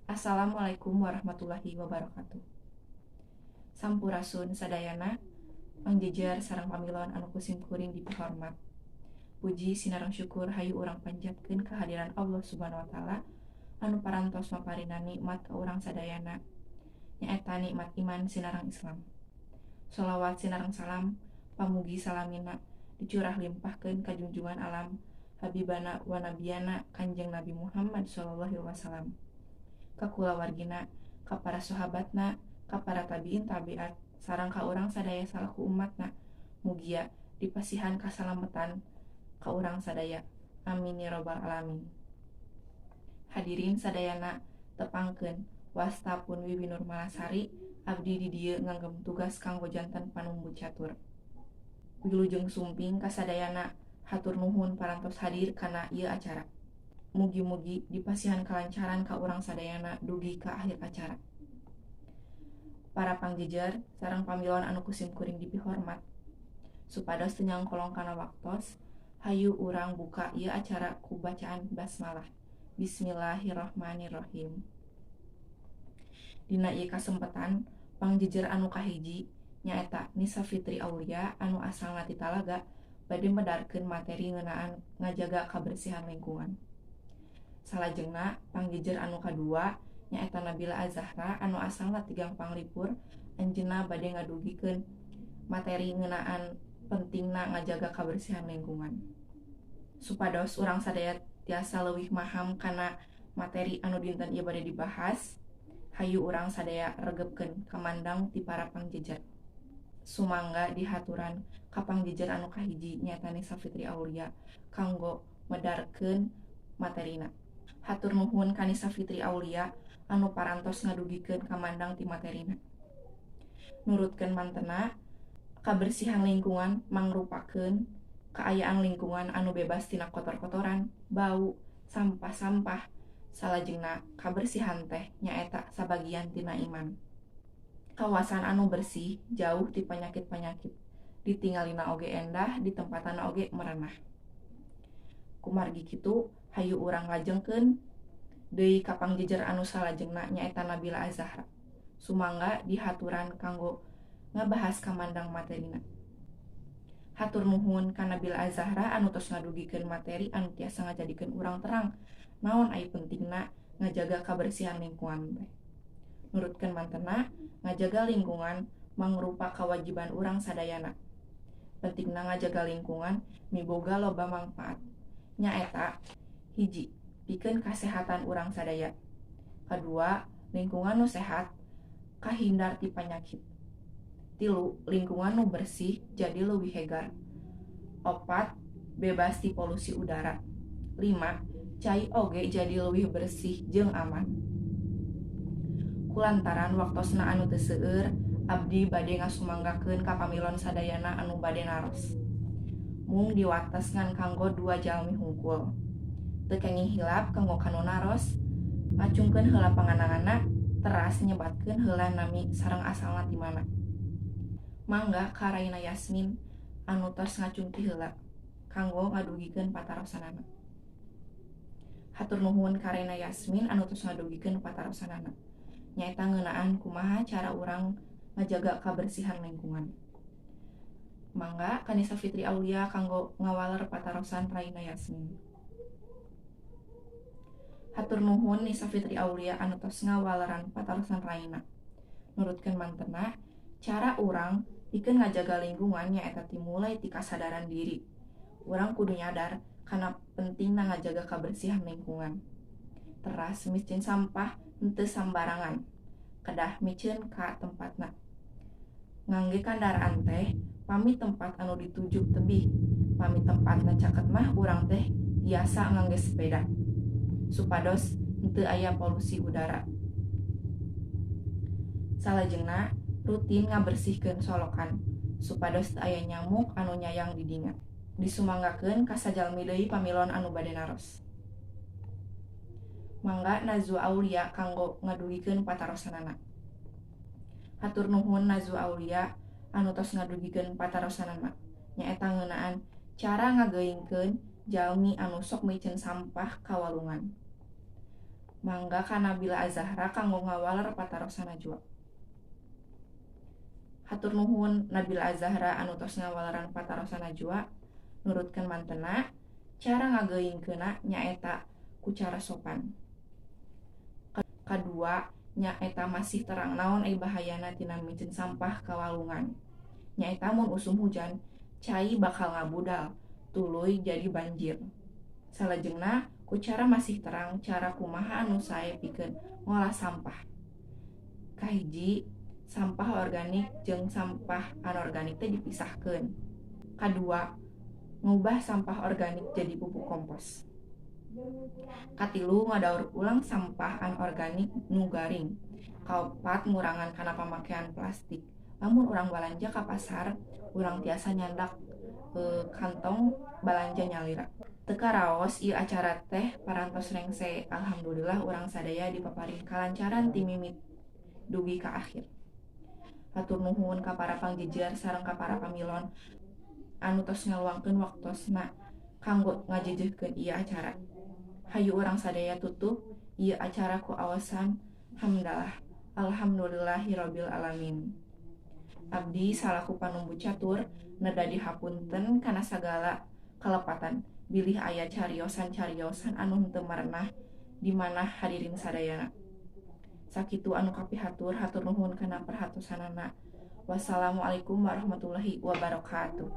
Assalamualaikum warahmatullahi wabarakatuh. Sampurasun sadayana, pangjejer sareng pamilon anu ku simkuring dipihormat. Puji sinareng syukur hayu urang panjatkeun kehadiran Allah Subhanahu wa taala anu parantos maparina nikmat ka urang sadayana, nyaeta nikmat iman sinareng Islam. Sholawat sinareng salam pamugi salamina dicurah limpahkeun ka junjungan alam Habibana wa nabiyana Kanjeng Nabi Muhammad sallallahu alaihi wasallam, ka kulawargina, ka para sahabatna, ka para tabiin tabiat, sareng ka urang sadaya salaku umatna. Mugia dipasihan kasalametan ka urang sadaya. Amin ya robbal alamin. Hadirin sadayana, tepangkeun wasta pun Wiwi Nurmalasari, abdi di dieu nganggem tugas kanggo janten panumbu catur. Wilujeng sumping kasadayana, hatur nuhun parantos hadir kana ieu acara. Mugi-mugi dipasihan kalancaran ka urang sadayana dugi ka akhir acara. Para pangjejer sareng pamilon anu ku simkuring dipihormat, supados teu nyangkolong kana waktos, hayu urang buka ieu acara ku bacaan basmalah. Bismillahirrahmanirrahim. Dina ieu kasempetan, pangjejer anu kahiji nyaeta Nisa Fitri Aulia anu asalna ti Talaga bade medarkeun materi ngeunaan ngajaga kabersihan lingkungan. Salajengna pangjejer anu kadua nyaeta Nabila Azahra anu asalna ti Gang Panglipur, anjeunna bade ngadugikeun materi ngeunaan pentingna ngajaga kabersihan lingkungan. Supados urang sadaya tiasa leuwih maham kana materi anu dinten ieu bade dibahas, hayu urang sadaya regepkeun kamandang ti para pangjejer. Sumangga dihaturan ka pangjejer anu kahiji nyaeta Nisa Fitri Aulia kanggo medarkeun materina. Hatur nuhun ka Nisa Fitri Aulia anu parantos ngadugikeun kamandang ti materina. Nurutkeun mantena, kabersihan lingkungan mangrupakeun kaayaan lingkungan anu bebas tina kotor-kotoran, bau, sampah-sampah. Salajengna kabersihan teh nyaeta sabagian tina iman. Kawasan anu bersih jauh ti panyakit-panyakit, ditingalina oge endah, ditempatana oge merenah. Kumargi kitu, hayu urang lajengkeun deui ka pangjejer anu salajengna nyaeta Nabila Azahra. Sumangga dihaturan kanggo ngabahas kamandang materina. Hatur nuhun ka Nabila Azahra anu tos ngadugikeun materi anu tiasa ngajadikeun urang terang naon ai pentingna ngajaga kabersihan lingkungan teh. Nurutkeun mantena, ngajaga lingkungan mangrupa kawajiban urang sadayana. Pentingna ngajaga lingkungan miboga loba mangfaat. Nyaeta hiji, pikeun kasehatan urang sadaya. Kadua, lingkungan nu sehat kahindar ti panyakit. Tilu, lingkungan nu bersih jadi leuwih hegar. Opat, bebas ti polusi udara. Lima, cai oge jadi leuwih bersih jeung aman. Kulantaran waktosna anu teu seueur, abdi bade ngasumanggakeun ka pamilon sadayana anu bade naros. Mung diwates ngan kanggo 2 jalmi hungkul. Teu kenging hilap kanggo kanu naros, ngacungkeun heula pangananganna, teras nyebatkeun heula nami sareng asalna ti mana. Mangga ka Raina Yasmin anu tos ngacung ti heula kanggo ngadugikeun patarosanana. Hatur nuhun ka Raina Yasmin anu tos ngadugikeun patarosanana. Nyaeta ngeunaan kumaha cara urang ngajaga kabersihan lingkungan. Mangga ka Nisa Fitri Aulia kanggo ngawaler patarosan Raina Yasmin. Hatur nuhun Nisa Fitri Aulia anu tos ngawaleran patarosan Raina. Nurutkeun mantena, cara urang pikeun ngajaga lingkungan nyaeta timulai ti kasadaran diri. Urang kudu nyadar kana pentingna ngajaga kabersihan lingkungan. Teras miceun sampah henteu sambarangan, kedah miceun ka tempatna. Ngangge kandaraan teh pami tempat anu dituju tebih, pami tempatna caket mah urang teh biasa ngangge sepeda supados henteu aya polusi udara. Salajengna rutin ngabersihkeun solokan supados teu aya nyamuk anu nyayang di dinya. Disumanggakeun ka sajalmi deui pamilon anu bade naros. Mangga Nazwa Aulia kanggo ngadugikeun patarosanana. Hatur nuhun Nazwa Aulia anu tos ngadugikeun patarosanana. Nyaeta ngeunaan cara ngageuingkeun jalmi anu sok miceun sampah ka walungan. Mangga ka Nabila Azahra kanggo ngawaler patarosan Najwa. Hatur nuhun Nabila Azahra anu tos ngawaleran patarosan Najwa. Nurutkeun mantena, cara ngageuingkeunna nyaeta ku cara sopan. Kadua, nyaeta masih terang naon ai bahayana tina miceun sampah ka walungan. Nyaeta mun usum hujan, cai bakal ngabudal, tuluy jadi banjir. Salajengna, ku cara masih terang cara kumaha anu sae pikeun ngolah sampah. Kahiji, sampah organik jeung sampah anorganik teh dipisahkeun. Kadua, ngubah sampah organik jadi pupuk kompos. Katilu, ngadaur ulang sampah anorganik nu garing. Kaopat, ngurangan kana pamakaian plastik. Lamun urang balanja ka pasar, urang tiasa nyandak kantong balanja nyalira. Teu karaos ieu acara teh parantos rengse. Alhamdulillah urang sadaya dipaparin kalancaran ti mimiti dugi ka akhir. Hatur nuhun ka para pangjejer sareng ka para pamilon anu tos ngaluangkeun waktosna kanggo ngajejehkeun ieu acara. Hayu urang sadaya tutup ieu acara ku awasan hamdalah. Alhamdulillahirabbil alamin. Abdi salaku panumbu catur neda dihapunten kana sagala kalepatan bilih aya cariosan-cariosan anu henteu marenah di mana hadirin sadayana. Sakitu anu kapihatur, hatur nuhun kana perhatosanana. Wassalamualaikum warahmatullahi wabarakatuh.